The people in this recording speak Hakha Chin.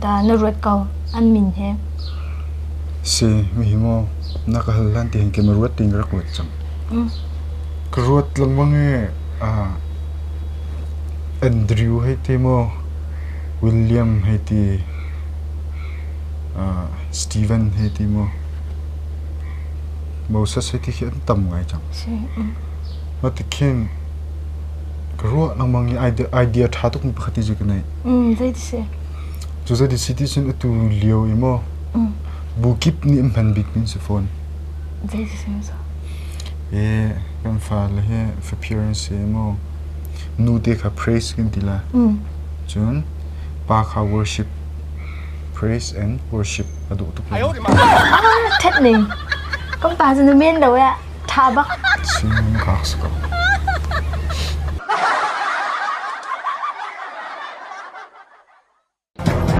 ta na ruat ko an min he? Si, mi hi maw na ka hal hlan ti hin ke ma ruat tin ka rak ruat cang. Ka ruat lengmang i Andrew hei ti maw William hei ti Steven hei ti maw Moses hei ti khi an tam ngai cang. Mah ti khin ka ruah lengmang i idea ṭha tuk mi pakhat ti cu ka nei. Zei ti si? Cu zei ti si ti cun atu lio i maw bu kip nih an hman bik mi si fawn. Zei ti si maw? E kan fale hi faphir an si maw nu te kha praise kan ti la. Cun pa kha worship praise and worship a duh tuk. Ṭhat ning. Kan pa cu na men lo eh. Ṭha bak. Sin kak si ko.